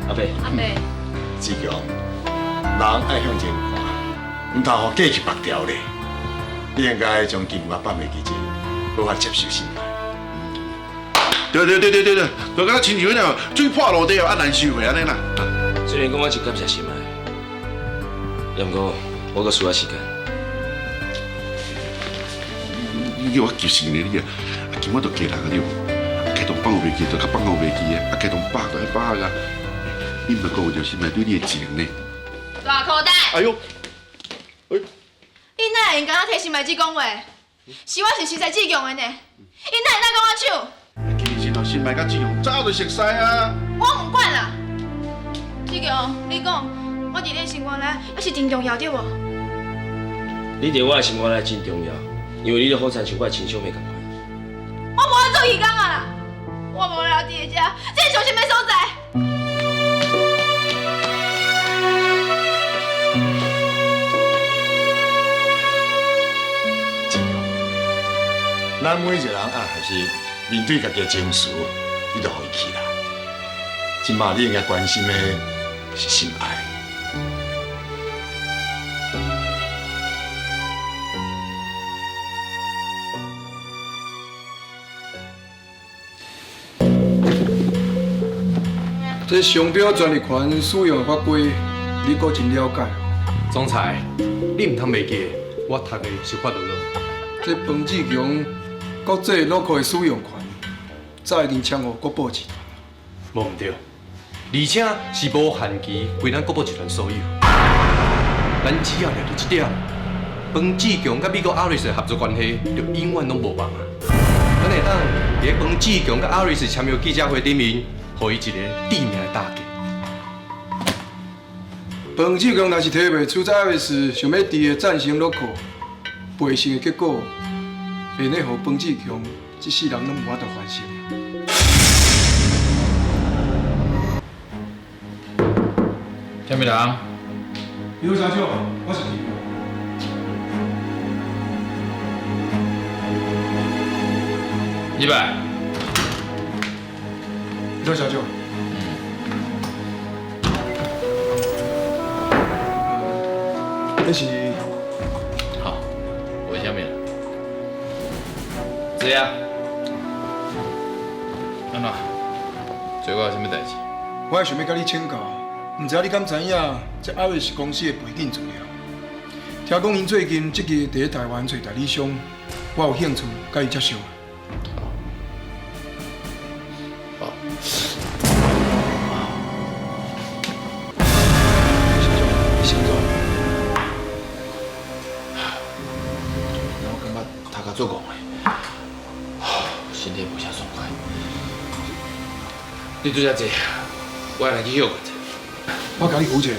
阿伯。阿伯。志強，人愛向前看，毋通予過去縛牢咧。你應該將金額放袂記者，好好接受心態。對對對對對對，就敢若親像彼個水破落地哦，啊難收回按呢啦。雖然講我真感謝心愛，也毋過我閣需要時間。你叫我急死呢你啊！啊，根本就家人啊對無？啊，啟動放袂記，就較放袂記的，啊，啟動百就愛百啊。你毋講有著心愛對你的情呢？大口袋。哎呦！你哪會用敢若替心愛姊講話？是我是實在志強的呢，𪜶哪會當講我手？其實哦，心愛佮志強早就熟似啊。我毋管啦，志強，你講，我佇你的心肝內猶是真重要對無？你佇我的心肝內真重要，因為你就好親像我的親小妹仝款。我無愛做義工啊啦，我無留佇這，這是上心的所在。咱每一個人愛學習面對家己的情緒，你就予伊去啦。這馬你應該關心的是心愛。這商標專利權使用的法規，你閣真了解。總裁，你毋通袂記，我讀的是法律咯。這彭志強國際 logo 的使用權，早已經簽予國寶集團。無毋對，而且是無限期歸咱國寶集團所有。咱只要掠著這點，彭志強佮美國阿瑞斯的合作關係就永遠攏無望啊！咱會當佇咧彭志強佮阿瑞斯簽約記者會頂面，予伊一個致命的打擊。彭志強若是提袂出這阿瑞斯想欲佇的戰勝洛克，背信的結果，會咧予彭志強這世人攏無法度翻身。啥物人？刘小姐，我是李。入来。刘小姐。这是。好，为啥物？坐啊。按怎？找我有啥物代志？我还想欲佮你请教。毋知影你敢知影这阿瑞斯公司的背景资料？听讲𪜶最近积极伫咧台湾揣代理商，我有兴趣佮伊接触。好。小姐，你先走。我感觉头壳做戆的，身体无啥爽快。你拄才坐，我来去歇困者。我共你扶一下。毋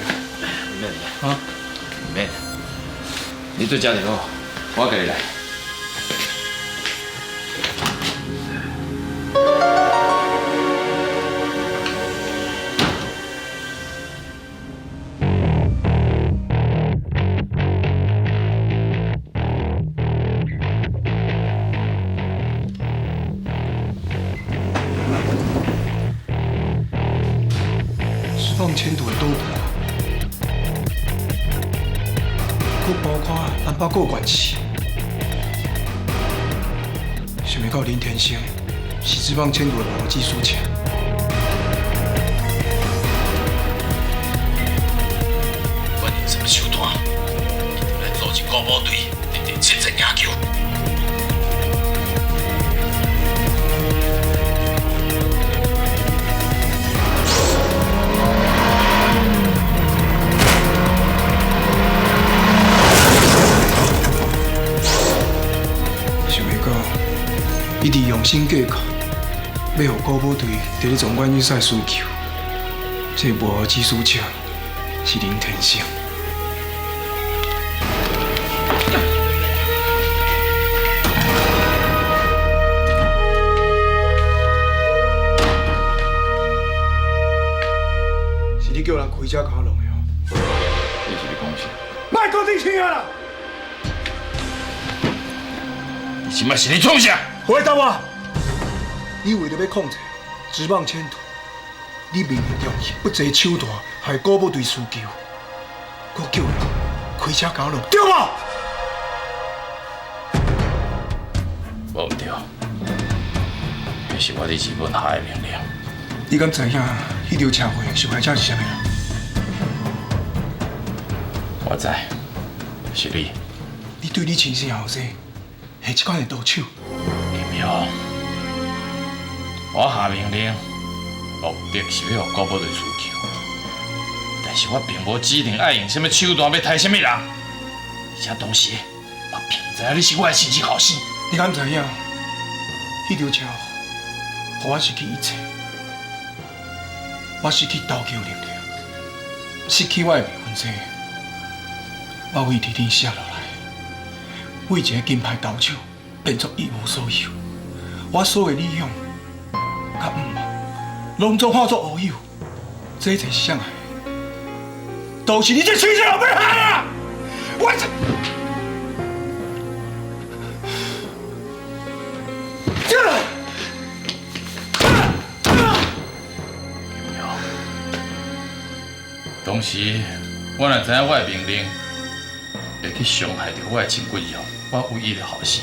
免毋免。啊？毋免。你做遮就好，我家己来。释放前途的赌博，阁包括南北国关系。想袂到林天生是释放前途的幕后指使者。不管用什么手段，一定来组织国宝队，直直七战赢球。想袂到，伊伫用心计较，欲予国宝队伫咧总冠军赛输球。这幕后指使者是林天生。是你叫人开车共我弄的哦？你是咧讲啥？莫阁伫听啦！你这摆是咧创啥？回答我！你为了欲控制职棒前途，你命令中不择手段，害国宝队输球，阁叫人开车共我弄，对无？无毋对，彼是我伫日本下的命令。你敢知影彼场车祸受害者是啥物人？我知，是你。你对你亲生后生下这款的毒手？林勇，我下命令，目的是欲予国宝队输球，但是我并无指定爱用啥物手段欲刣啥物人，而且当时我并毋知影你是我的亲生后生。你敢知影？彼场车祸，予我失去一切，我失去投球能力，失去我的未婚妻，我为伫顶写落来，为一个金牌投手变作一无所有，我所有的理想、佮愿望，拢总化作乌有。这一切是啥害的？都是你这亲生老爸害的！我这。当时我若知影我的命令会去伤害著我的亲骨肉，我唯一的后生，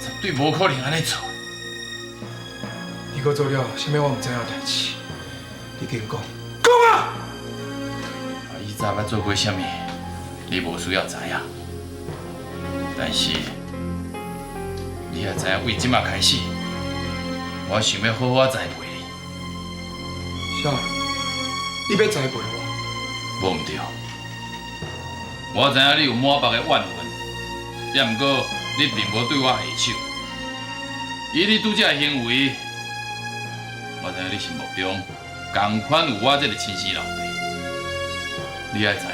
绝对无可能按呢做。你阁做了啥物我毋知影的代志？你紧讲，讲啊！我以前捌做过啥物，你无需要知影。但是你也知影，为这马开始，我想欲好好栽培你。啥？你欲栽培我？无毋对，我知影你有滿腹的怨恨，也毋過你並無對我下手。以你拄才的行為，我知影你心目中仝款有我這个親生老爸。你愛知影，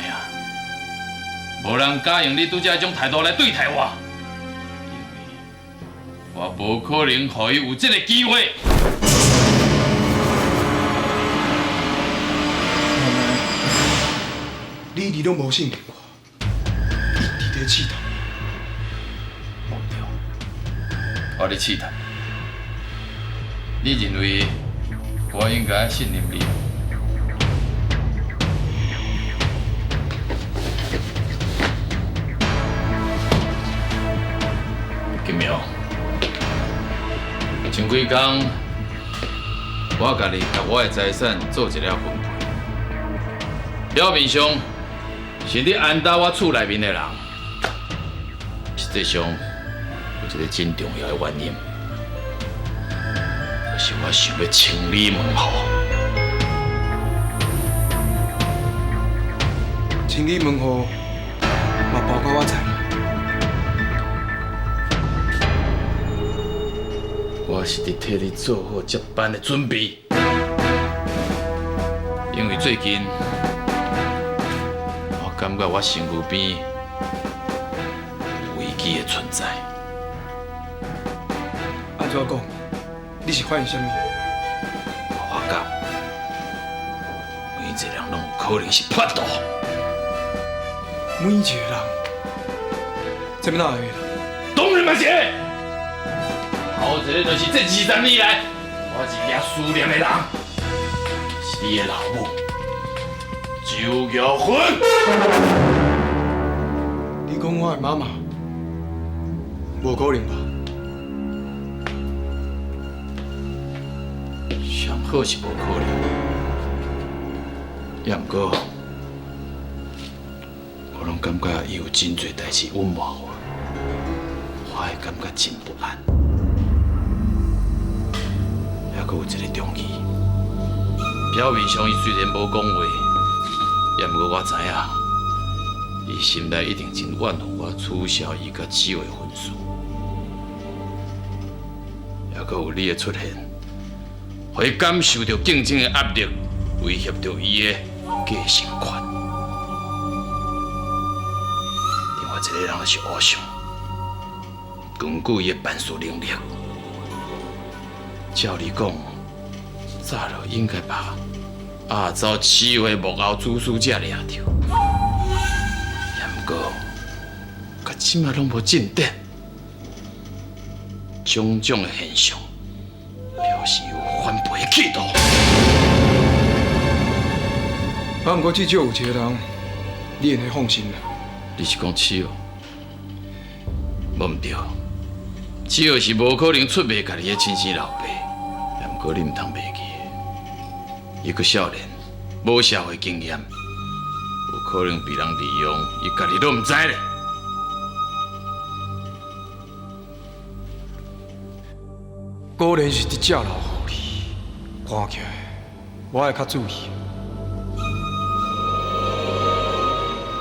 無人敢用你拄才彼種態度來對待我，因為我無可能予伊有這个機會。原來你一直攏無信任我，一直佇試探我。無對，我咧試探你。你認為我應該信任你？金苗，前幾工我家己共我的財產做一个分配，表面上是你安搭我厝內面的人，實際上有一个真重要的原因，就是我想欲清理門戶。清理門戶嘛包括我在內。我是佇替你做好這班的準備，因為最近我感覺我身軀邊有危機的存在。按怎講？你是發現啥物？我發覺每一個人攏有可能是叛徒。每一個人，這欲哪會啦？當然嘛是會。頭一个就是這20年來，我日夜思念的人，是你的老母周玉芬。你講我的媽媽，無可能吧？上好是無可能，也毋過，我攏感覺伊有真濟代誌隱瞞我，我會感覺真不安。猶閣有一个重疑，表面上伊雖然無講話，也毋過我知影，伊心內一定真怨恨我取消伊佮紫薇婚事。猶閣有你的出現，予伊感受著競爭的壓力，威脅著伊的繼承權。另外一个人就是烏相，根據伊的辦事能力。照理講，早就應該把亞洲七位幕後主使者掠著，也毋過，到這馬攏無進展，種種的現象表示有反背的企圖。啊，毋過至少有一個人，你會放心啦。你是講七號？無毋對，七號是無可能出賣家己的親生老爸。毋過你毋通袂記，伊閣少年，無社會經驗，有可能被人利用，伊家己都毋知咧。果然是一隻老狐狸，看起來我愛較注意。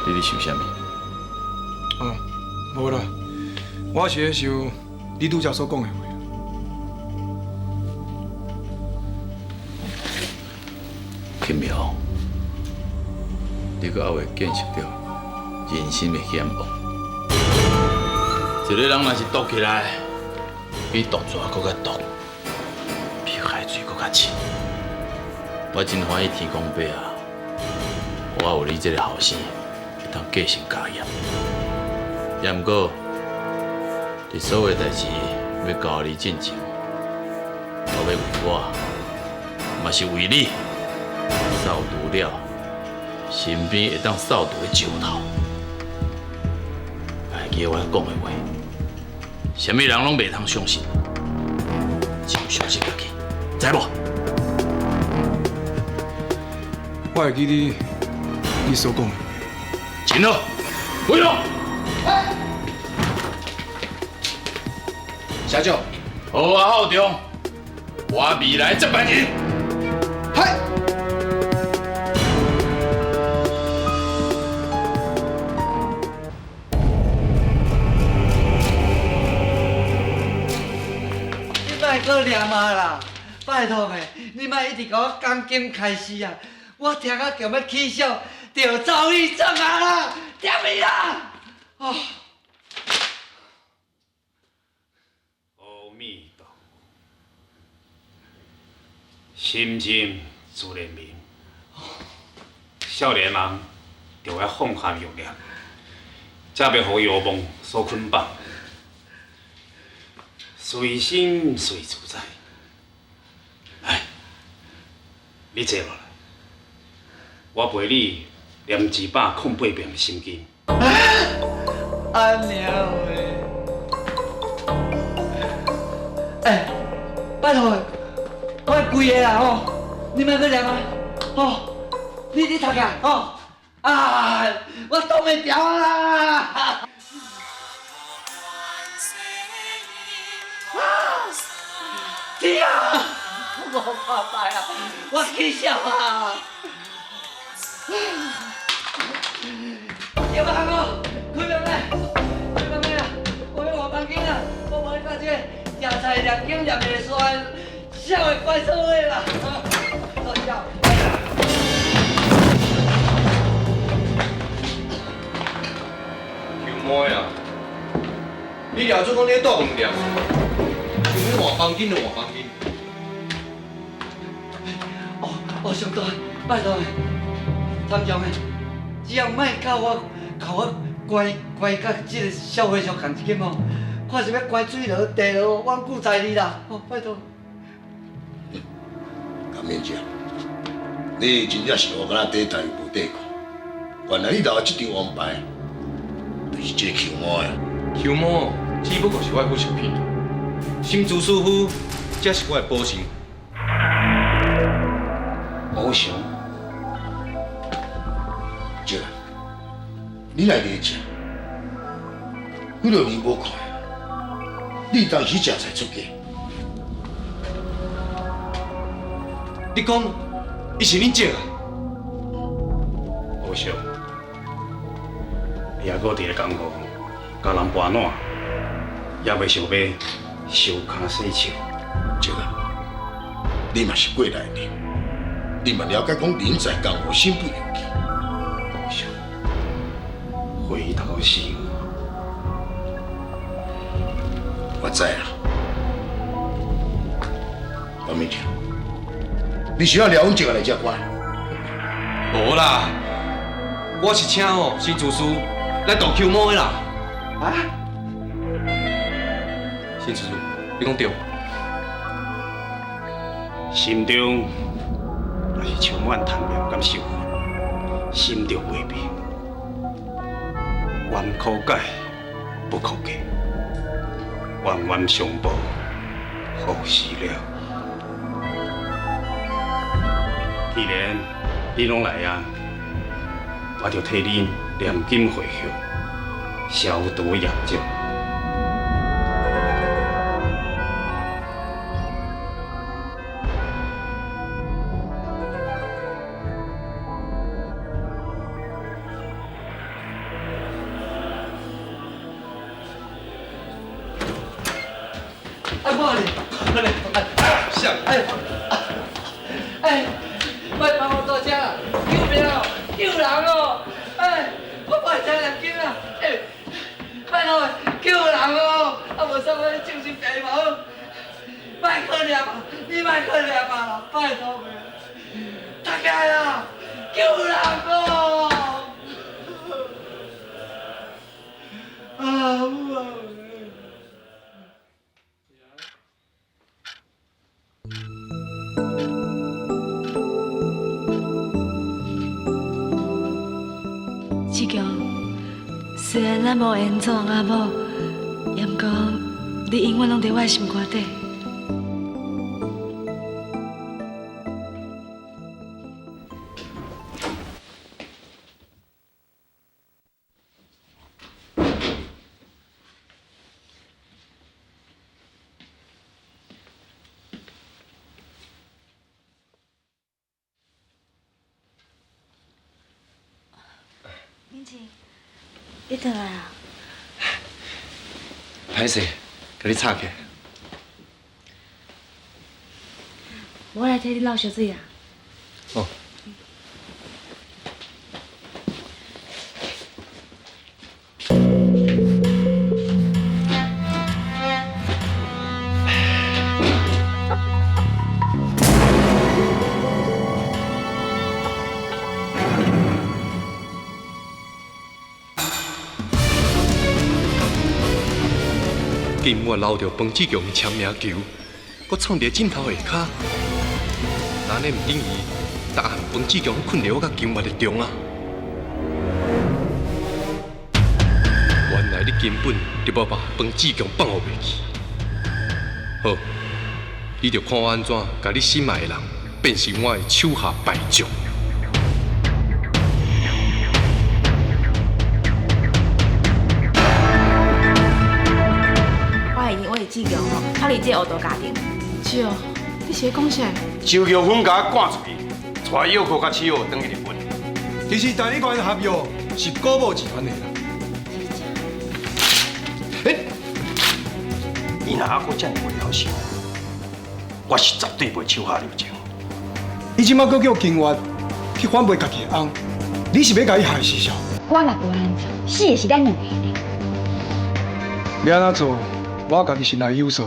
你佇想啥物？哦，無啦，我是咧想你拄才所講的話。金苗，你閣猶未見識著人心的險惡。一个人若是毒起來，比毒蛇閣較毒，比海水閣較深。我真歡喜天公伯啊，我有你這个後生，會當繼承家業。也毋過，佇所有代誌欲交予你進前，我欲為我，嘛是為你。掃除了身邊會當掃除的石頭，會記我講的話，啥物人攏袂通相信，只有相信家己，知無？我會記你，你所講的。真好，回來。社長，好啊，好中，我未來接班人。嗨。莫阁念啊啦！拜托的，你莫一直共我讲经开示啊！我听啊强欲起痟，著走去转啊啦，忝伊啦！哦。阿弥陀佛，心静自然明。少年人就爱放下欲念，才袂予欲望所捆绑，随心随自在。来，你坐落来，我陪你念108遍的心经。按呢话，欸，拜托，我会规个啦吼，你莫阁念啊，吼，你读啊，吼，啊，我挡袂牢啊！天啊！无看摆啊！我起痟啊！小阿哥，开门来，开门来啊！我欲换房间啊！我无你教这个食菜念经念袂煞，啥会怪错的啦？多谢。球魔啊！你掠做讲你咧住饭店，想欲换房间就换房间。哦，上大，拜托的，参将的，只要莫共我，共我关关佮这个小和尚仝一间哦，看是欲关水牢、地牢，我拢顾在你啦，哦，拜托。甘免讲，你真正是乌敢若底代无底裤，原来你留的这张王牌，就是这个球魔的。球魔只不过是我的附属品，心慈师傅才是我的保身。翱翔，姐，你来咧食，几落年无看，你当时食菜出家。你讲，伊是恁姐啊？翱翔，你犹阁伫咧江湖，共人跋烂，也袂想欲收跤洗手。姐啊，你嘛是过来人。你嘛了解讲，人在江湖，身不由己。翱翔，回头是岸。我知啦。王明强，你是欲掠阮一个来遮关？无啦，我是请吼新厨师来度球魔的啦。啊？新厨师，你讲对？心中若是充满贪念佮仇恨，心就袂平。冤可解，不可解；冤冤相报，何时了？既然你拢来啊，我就替你念经回向，消除业障。啊，我咧，我咧，啥？哎，哎，莫帮我大声啦，救命哦，救人哦！哎，我不会听念经啦，哎，拜托，救人哦！啊，无啥我精神病嘛好，莫阁念啊，你莫阁念啊，拜托的，大家啦，救人哦！啊，母啊！志强，虽然咱无缘做翁仔某，也毋过你永远拢伫我的心肝底。敏晴，你转来啊？歹势，共你吵起来。我來替你撈燒水啊。哦。金我留著彭志强的签名球，阁创伫枕头下跤，那呢毋等于答案彭志强困伫我佮金月的中啊？原来你根本就无把彭志强放予袂去。好，你就看我按怎共你心爱的人变成我的手下败将。志强吼，脱离这个恶道家庭。是哦，你是咧讲啥？周玉芬共我赶出去，带药库佮企鹅转去日本。其实大理县的合约是古某集团的啦。伊若犹阁遮尔无良心，我是绝对袂手下留情。伊这马阁叫金月去反背家己的翁，你是欲共伊害死啥？我若无按呢做，死的是咱两个呢。欲按怎做，我家己心内有数。